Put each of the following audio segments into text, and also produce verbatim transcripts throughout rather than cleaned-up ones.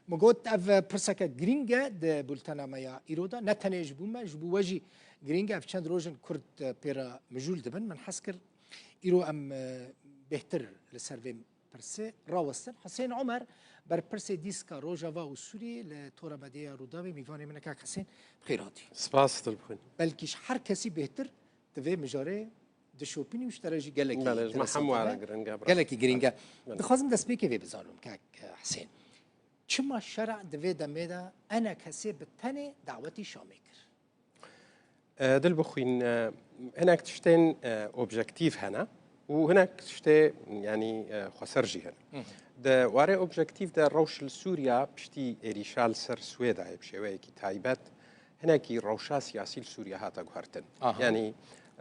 Min got ev pirseke girîng e di bultena me ya îro de. Ne tenê ji bo me, ji bo we jî girîng e. Ev çend roj in Kurd, e, pê re mijûl dibin. Min hez kir îro em, e, bêhtir li ser vê pirsê rawestin. Husên Omer, berpirsê dîska Rojava û Sûriyê li Tora Medyaya Rûdawê, mîvanê min e. Kak Husên, bi xêr hatî. Spas, dilxwîn. Belkî ji her kesî bêhtir tu vê mijarê dişopînî û ji te re jî gelekî Belê, ji me interesant hemû e. Ara giring e, bira. Gelekî giring e. Belê. Dixwazim destpêkê vê bizanim, kak Husên. Çima şer'a di vê demê de enekesê bi tenê dawetî Şamê kir? E, dil bixwîn, e, hinek tiştên, e, objektîf hene û hinek tiştê, yanî, e, xweser jî hene. Hı hı. Di warê objektîf de rewş li Sûriya piştî êrîşa li ser Swêdayê bi şêweyekî taybet hinekî rewşa siyasî li Sûriya hate guhertin. Aha. Yanî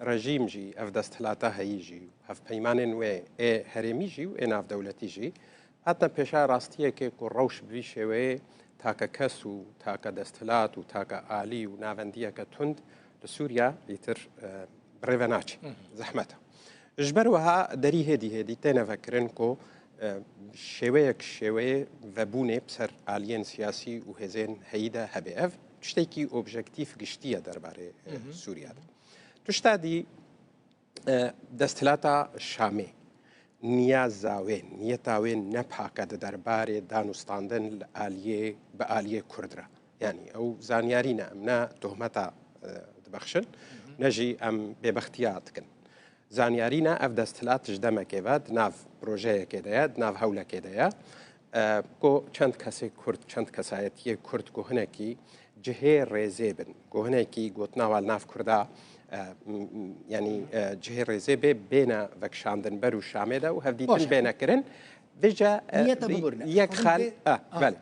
rejîm jî, ev desthilata heyî jî, hevpeymanên wê ê herêmî jî û ê navdewletî jî hatine pêşa rastiyekê ku rewş bi vî şêweyê take kes û take desthilat û take alî û navendiyeke tund li Sûriya îtir, e, bi rê ve naçe. Hı hı. Zehmet e. Ji ber wiha derî hêdî hêdî têne vekirin ku, e, şêweyek şêweyê vebûnê bi ser aliyên siyasî û hêzên heyî de hebe. Ev tiştekî objektîf giştî ye derbarê, e, Hı hı. Sûriya de. Tişta dî, e, desthilata Şamê niyaza wê, niyeta wê nepak e di derbarê danûstandin li aliyê, bi aliyê Kurd re. Yanî ew zanyarî ne, em ne tohmeta, e, dibexşin, Hı hı. ne jî em bêbextiya dikin. Zanyarî ne, ev desthilat ji demekê ve di nav projeyekê de ye, di nav hewlekê de ye. E, ku çend kesê Kurd, çend kesayetiyê Kurd ku hinekî cihê rêzê bin, ku hinekî gotina wan nav Kurda, e, m-, m-, yanî, e, cihê rêzê bê, bêne vekişandin ber û Şamê de û hevdîtin Baş e. bêne kirin. Vêca, e, Niyeta biburine. yek Xwedî xal, bê- e, Aha. belê.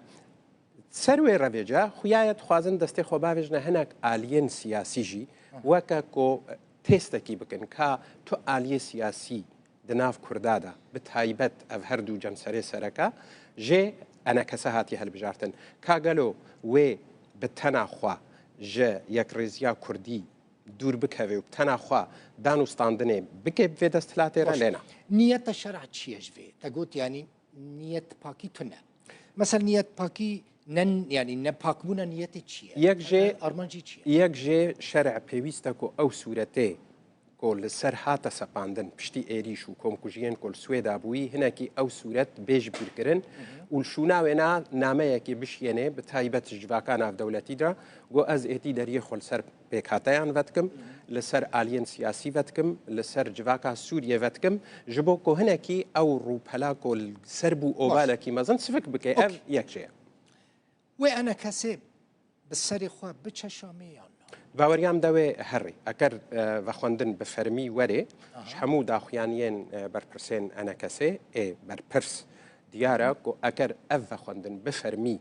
Ser wê revêca, xuya ye dixwazin destê xwe bavêjine hinek aliyên siyasî jî, Aha. weke ku testekî bikin, ka tu aliyê siyasî di nav Kurda de, bi taybet ev her du cemserê sereke, jê enekese hatiye hilbijartin. Ka gelo wê bi tena xwe ji yekrêziya Kurdî dûr bikeve û bi tena xwe danûstandinê bike bi vê desthilatê re, Baş. lê na. Niyeta şer'a çi ye ji vê? Te got, yanî niyet pakî tune. Mesela niyet pakî ne, yanî nepakbûna niyetê çi ye? Yek jê, Armancî çi ye? yek jê şer'a pêwîst e ku ew sûretê ku li ser hate sepandin piştî êrîş û komkujiyên ku li Swêda bûyî, hinekî ew sûret bê jibîrkirin Hı hı. û li şûna wê na nameyekê bişiyênê, bi taybet ji civaka navdewletî de, got, ez êdî deriyê xwe li ser pêkhateyan vedikim, Hı hı. li ser aliyên siyasî vedikim, li ser civaka Sûriyê vedikim, ji bo ku hinekî ew rûpela ku li ser bû Baş. obalekî mezin sivik bike. Ev Okey. yek jê ye. Wê enekesê bi serê xwe biçe Şamê yan na? Baweriya min de wê herî. Eker, e, vexwendin bi fermî were, Aha. ji hemû daxuyaniyên, e, berpirsên enekesê ê berpirs diyar e ku eker ev vexwendin bi fermî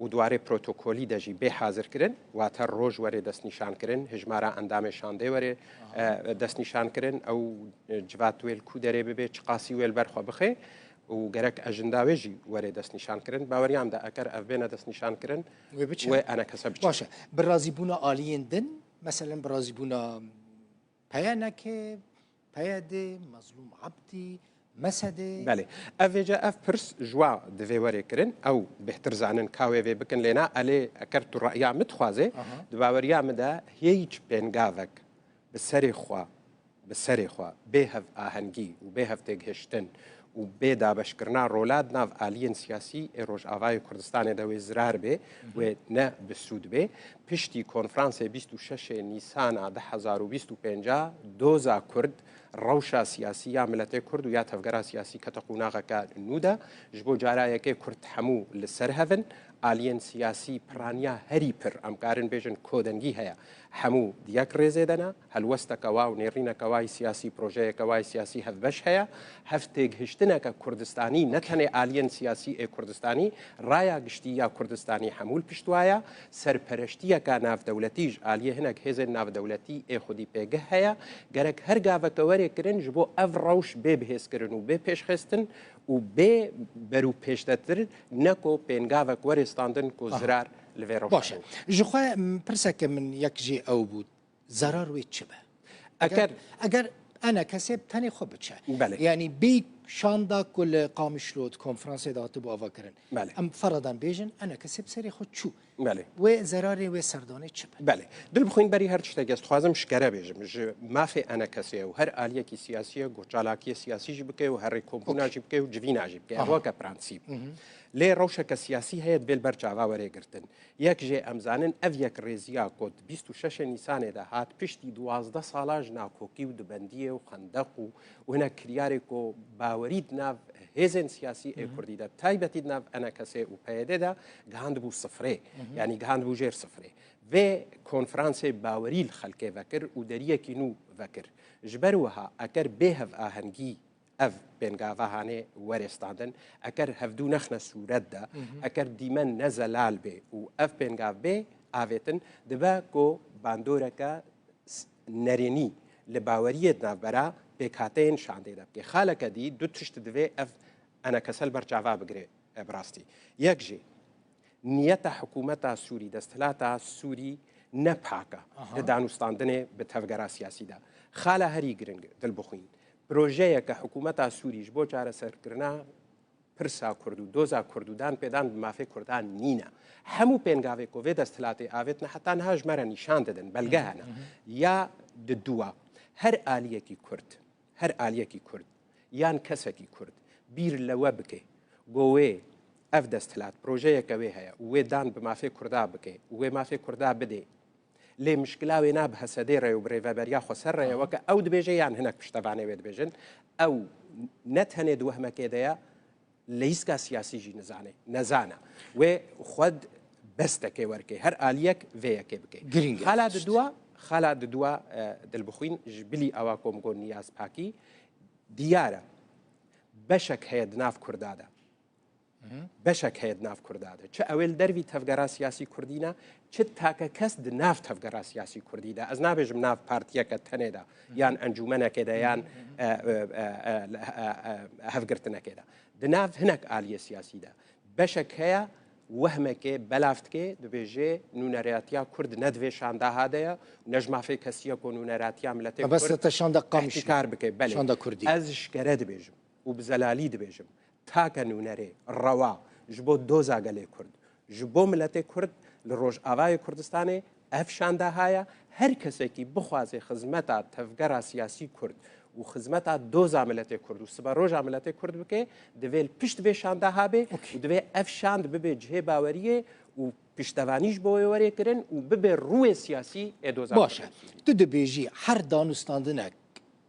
û di warê protokolî de jî bê hazirkirin, wate roj were destnîşankirin, hijmara endamê şandê were, Aha. e, destnîşankirin, ew, e, civat wê li ku derê bibe, çiqasî wê li ber xwe bixe, û gerek ejenda wê jî were destnîşankirin. Baweriya min de eker ev bêne destnîşankirin, Wê biçe. wê enekese biçe. Baş e. Bi razîbûna aliyên din, meselen bi razîbûna P Y N K, P Y D, Mezlûm Ebdî, M S D? Belê. Ev vêce ev pirs ji wa divê were kirin. Ew bêhtir zanin ka wê vê bikin, lê na, elê eker tu reya min dixwaze, Aha. di baweriya min de hêç pêngavek bi serê xwe bi serê xwe, bê hevahengî û bê hevtêgihiştin û bê dabeşkirina rola di nav aliyên siyasî ê Rojavayê Kurdistanê de wê zirar bê, Hı hı. wê ne bi sûd bê. Piştî konferansê bîst û şeş Nîsana du hezar û bîst û pênc a doza Kurd, rewşa siyasî ya miletê Kurd û ya tevgera siyasî kete qonaxeke nû de. Ji bo cara yekê Kurd hemû li ser hev in. Aliyên siyasî piraniya herî pir, em karin bêjin kodengî heye. Hemû di yek rêzê de ne. Helwesteke wa û nêrîneke wa yî siyasî, projeyeke wa yî siyasî hevbeş heye. Hevtêgihiştineke Kurdistanî, ne tenê aliyên siyasî ê Kurdistanî, raya giştî ya Kurdistanî hemû li pişt wa ye. Serpereştiyeke navdewletî ji aliyê hinek hêzên navdewletî ê xwedî pêgeh heye. Gerek her gaveke were kirin ji bo ev rewş bê bihêzkirin û bê pêşxistin û bê berûpêşdetir, ne ku pêngavek were standin ku Aha. zirar li vê rewşa Baş e. bû. Ji xwe, m, pirseke min yek jî ew bû. Zerar wê çi be? Eger, Eger eger enekesê bi tenê xwe biçe. Belê. Yanî bê Şanda ku li Qamişlo di konferansê de hatibû avakirin. Belê. Em feradan bêjin, enekesê bi serê xwe çû. Belê. Wê zerarê wê serdanê çi be? Belê. Dilbixwîn, berî her tiştek ez dixwazim ji kere bêjim. Ji mafê enekesê û her aliyekî siyasî ye, ku çalakiyê siyasî jî bike û herêkombûna jî bike û civîna jî bike. Ev weke prensîp. Lê rewşeke siyasî heye divê li ber çava were girtin. Yek jê em zanin ev yekrêziya ku di bîst û şeş Nîsanê de hat piştî duwazdeh sala ji nakokî û dibendiyê û xendeq û û hinek kiryarê ku bawerî di nav hêzên siyasî ê Kurdî de, bi taybetî di nav enekesê û P Y D de gihandibû sifrê, yanî gihandibû jêr sifrê. Vê konferansê bawerî li xelkê vekir û deriyekî nû vekir. Ji ber wiha eker bê hevahengî ev pêngava hanê were standin, eker hevdû nexne sûret de, eker dîmen ne zelal bê û ev pêngav bê avêtin, dibe ku bandoreke s-, nerênî li baweriyê di navbera pêkhateyên şandê de bike. Xaleke dî du tişt divê ev enekese li ber çava bigire, e, bi rastî. Yek jî niyeta hikûmeta Sûrî, desthilata Sûrî ne pak e li danûstandinê bi tevgera siyasî de. Xala herî giring, Dilbixwîn, projeyeke hikûmeta Sûrî ji bo çareserkirina pirsa Kurd û doza Kurd û dan pêdan bi mafê Kurdan nîne. Hemû pêngavê ku vê desthilatê avêtine heta niha ji me re nîşan didin, belge hene. Ya di dua, her aliyekî Kurd, her aliyekî Kurd yan kesekî Kurd bîr lewe bike, go wê ev desthilat projeyeke wê heye û wê dan bi mafê Kurda bike û wê mafê Kurda bidê. Lê mişkila wêna bi H S D re ye û bi rêveberiya xweser re ye, weke ew dibêje yan hinek piştevanê wê dibêjin, ew ne tenê di wehmekê de ye, leyîska siyasî jî nizane, nezana. Wê xwe di bestekê werke, her aliyek vê yekê bike. Girîng e Xala tişt. Didua, xala didua, e, Dilbixwîn, ji bilî ewa ku min got niyaz pakî, diyar e. Beşek heye di nav Kurda de. Beşek heye di nav Kurda de. Çi ew ê li dervî tevgera siyasî Kurdî ne, çi take kes di nav tevgera siyasî Kurdî de. Ez nabêjim nav partiyeke tenê de, yan encûmenekê de, yan, e, e, e, e, e, e, hevgirtinekê de. Di nav hinek aliyê siyasî de. Beşek heye wehmekê belav dike, dibêje nûneratiya Kurd ne di vê şandaha de ye, ne ji mafê kesî ye ku nûneratiya miletê Mebesta Kurd te şanda Qamişlo. îhtîkar bike. Belê. Şanda Kurdî. Ez ji kere dibêjim û bi zelalî dibêjim, take nûnerê rewa ji bo doza gelê Kurd, ji bo miletê Kurd li Rojavayê Kurdistanê ev şandaha ye. Her kesekî bixwaze xizmeta tevgera siyasî Kurd û xizmeta doza miletê Kurd û siberoja miletê Kurd bike, divê li pişt vê şandaha bê û divê ev şand bibe cihê baweriyê û piştevanî ji bo wê were kirin û bibe rûyê siyasî ê doza Baş e. Kurd. Tu dibêjî her danûstandinek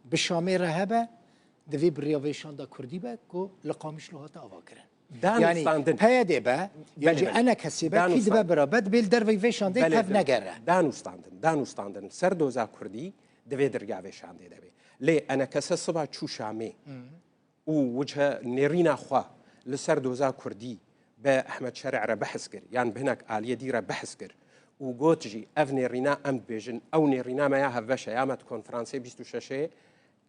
bi Şamê re hebe, divê bi rêya vê şanda Kurdî be ku li Qamişlo hate avakirin. Danûstandin. Yanî P Y D be, yan Belê, jî belê. enekesê be, kî dibe Danûstandin. bira be, dibê li derveyî vê şandê Belê, tev belê. negere. Danûstandin, danûstandin. Li ser doza Kurdî divê di riya vê şandê de be. Lê enekese siba çû Şamê û wicî nêrîna xwe li ser doza Kurdî bi Ehmed Şerî re behs kir, yan bi hinek aliyê dî re behs kir û got jî, ev nêrîna em dibêjin, ew nêrîna me ya hevbeş e, ya me di konferansê bîst û şeşê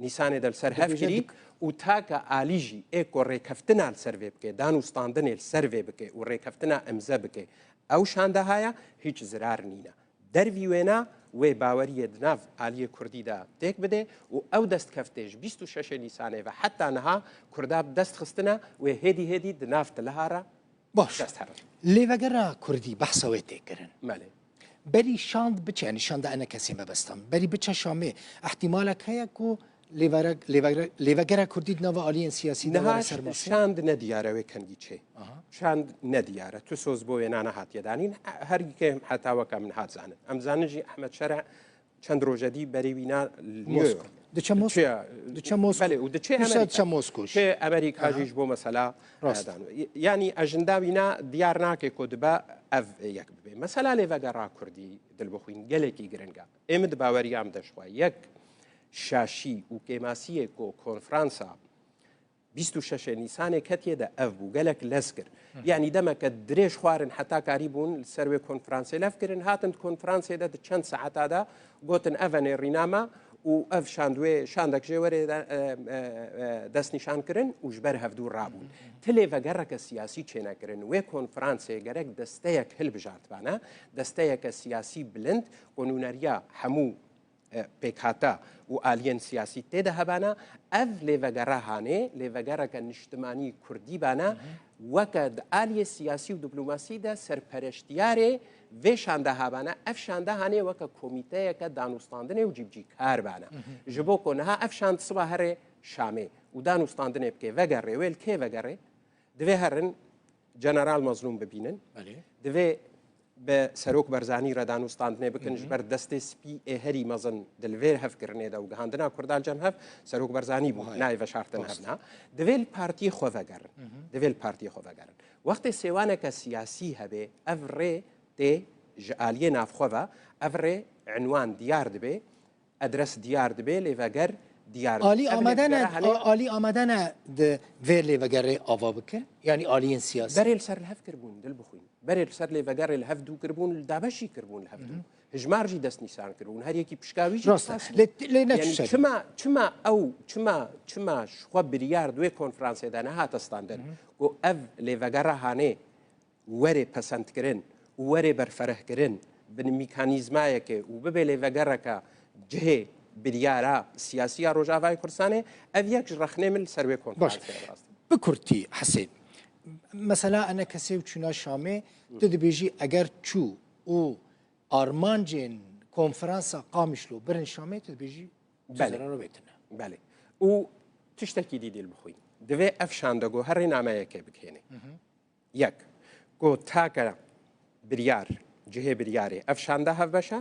Nîsanê de li ser hev Dibêje kirî dik- û take alî jî ê ku rêkeftina li ser vê bike, danûstandinê li ser vê bike û rêkeftina imze bike, ew şandaha ye, hîç zirar nîne. Dervî wêna wê baweriyê di nav aliyê Kurdî de têk bide û ew destkeftê ji bîst û şeşê Nîsanê ve heta niha Kurda bi dest xistine, wê hêdî hêdî di nav tiliha re Baş. dest herin. Lêvegera Kurdî behsa wê tê kirin. Belê. Berî şand biçe, yanî şanda enekesê mebestan. Berî biçe Şamê, ihtimalek heye ku lêvere-, lêvere-, lêvegera Kurdî di nava aliyên siyasî de Niha were ser masê? Şand nediyar e wê kengî çê. Şand nediyar e. Tu soz bo wêna nehatiye danîn. Her yekê heta weke min hat zanin. Em zanin jî Ehmed Şerî çend roje dî berê wîna li New York. Moskva. Diçe Moskva. Diçe, Diçe Moskva. Belê, û diçe Rûsya Amerîka. diçe Moskva jî. Çe Amerîka Aha. jî ji bo mesela Rast. dan. Yanî ajenda wîna diyar nake ku dibe ev yek bibe. Mesela lêvegera Kurdî, Dilbixwîn, gelekî giring e. Ê min di baweriya min de ji xwe yek şaşî û kêmasiyê ku konferansa bîst û şeşê Nîsanê ketiye de ev bû. Gelek lez kir. Yanî demeke dirêj xwarin heta karîbûn li ser wê konferansê lev kirin. Hatin di konferansê de di çend saeta de gotin ev e nêrîna me û ev şand wê şandek jê were de, e, e, e, destnîşan kirin û ji ber hevdû rabûn. Ti lêvegereke siyasî çênekirin. Wê konferansê gerek desteyek hilbijartibane, desteyeke siyasî bilind, ku nûneriya hemû e, pêkhata û aliyên siyasî tê de hebana, ev lêvegera hanê, lêvegereke niştimanî kurdî bana, weke di aliyê siyasî û diplomasî de serpereştiyarê vê şandeha bana. Ev şandehanê weke komîteyeke danûstandinê û cîbicîkar bana. Ji bo ku niha ev şand siba here Şamê û danûstandinê bike, vegerê, wê li kê vegerê? Divê herin General Mazlûm bibînin. Belê. Divê bi Serok Barzanî re danûstandinê bikin, ji ber destê spî ê herî mezin di li vê hevkirinê de û gihandina Kurdan cem hev, Serok Barzanî bû, nayê veşartin hevna. Divê li partiyê xwe vegerin. Divê li partiyê xwe vegerin. Wextê sêwaneke siyasî hebe, ev rê tê ji aliyê navxwe ve, ev rê enwan diyar dibe, edres diyar dibe, lêveger diyar dibe. Alî Ev amade ne, lêvegera hene a- alî amade ne di vê lêvegerê ava bike? Yanî aliyên siyasî. Berê li ser li hev kiribûn, dil bixwîn. Berê li ser lêvegerê li hev dû kiribûn, li dabeşî kiribûn li hev dû. Hijmar jî destnîsan kiribûn. Her yekî pişka wî jî Rast e. Lê, lê ne Yanî çi çima, çima ew, çima, çima ji xwe biryar di wê konferansê de nehate standin ku ev lêvegera hanê were pesendkirin û were berferehkirin bi mîkanîzmayeke û bibe lêvegereke cihê biryara siyasî ya Rojavayê Kurdistanê, ev yek ji rexnê min li ser wê Baş. konferansê rast. Bi kurtî, Hesên, mesela enekesê û çûna Şamê, tu dibêjî eger çû û armancên konferansa Qamişlo birin Şamê, tu dibêjî Belê. Zerara wê tune. Belê. Û tiştekî dî dil bixwîn. Divê ev şandego herê nameyeke bikêne. Yek, ku take biryar, cihê biryarê ev şanda hevbeş e,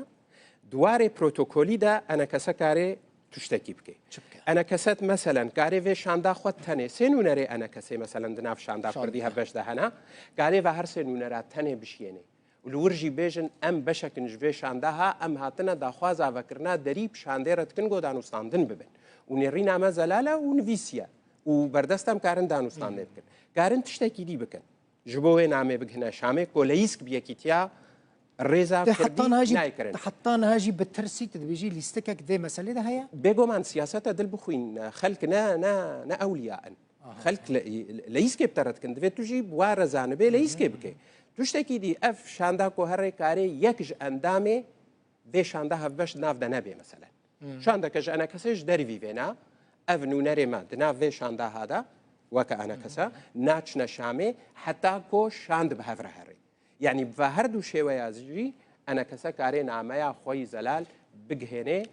di warê protokolî de enekese karê tiştekî bike. Çi bike? Enekese meselen karê vê şanda xwe tenê, sê nûnerê enekesê meselen di nav şanda Şanda. kurdî hevbeş de hene, karê ve her sê nûnera tenê bişiyêne. Û li wir jî bêjin, em beşek in ji vê şandeha, em hatine daxwaza vekirina derî bi şandê re dikin ku danûstandin bibin. Û nêrîna me zelal e û nivîsiye. Û berdest em karin danûstandê bikin. Karin tiştekî dî bikin. Ji bo wê namê bigihine Şamê, ku leyîsk bi yekîtiya rêza Te heta niha kurdî jî, nayê kirin. te heta niha jî bi tirsî tu dibêjî lîstikek vê meselê de heye? Bêguman siyaseta dil bixwîn, xelk ne, ne, ne ewliya in. Aha. Xelk le, leyîskê bi te re dikin. Divê tu jî bi wa re zanibê leyîskê bike. Tiştekî dî ev şanda ku herê karê yek ji endamê vê şanda hevbeş di nav de nebê meselen. Şandeke ji enekesê ji dervî vêna, ev nûnerê me di nav vê şandaha de weke enekese naçine Şamê heta ku şand bi hev re herê. Yanî bi her du şêweya jî enekese karê nameya xwe yî zelal bigihênê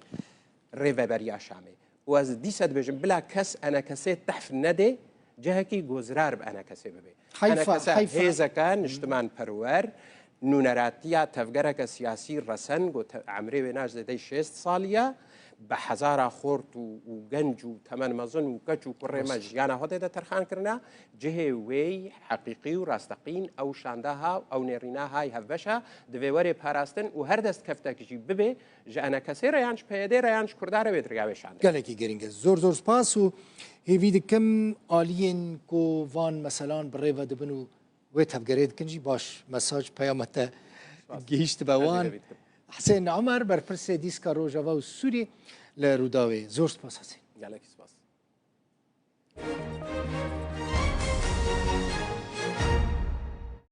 rêveberiya Şamê. Û ez dîse dibêjim, bila kes enekesê tehf nedê, cihekî ku zirar bi enekesê bibe. Heyfa, Enekese heyfa. hêzeke niştimanperwer, nûneratiya tevgereke siyasî resen, ku te-, emrê wê na ji zêdeyî şêst salî ye, bi hezara xort û, û genc û temenmezin û keç û kurê me Rast. jiyana xwe tê de terxan kirine, cihê wêy heqîqî û rasteqîn ew şandeha, ew nêrîna hay hevbeş e, divê were parastin û her destkeftek jî bibe, ji enekesê re yan ji P Y D re yan ji Kurda re wê di riya wê şandê. Gelekî girîng e. Zor zor spas û hêvî dikim aliyên ku van meselan bi rê ve dibin û wê tevgerê dikin jî baş mesaj peyama te Spas. gihîştibe Ez wan. hêvî dikim. Husên Omer, berpirsê Dîska Rojava û Sûriyê li Rûdawê. Zor spas Husên. Gelekî spas.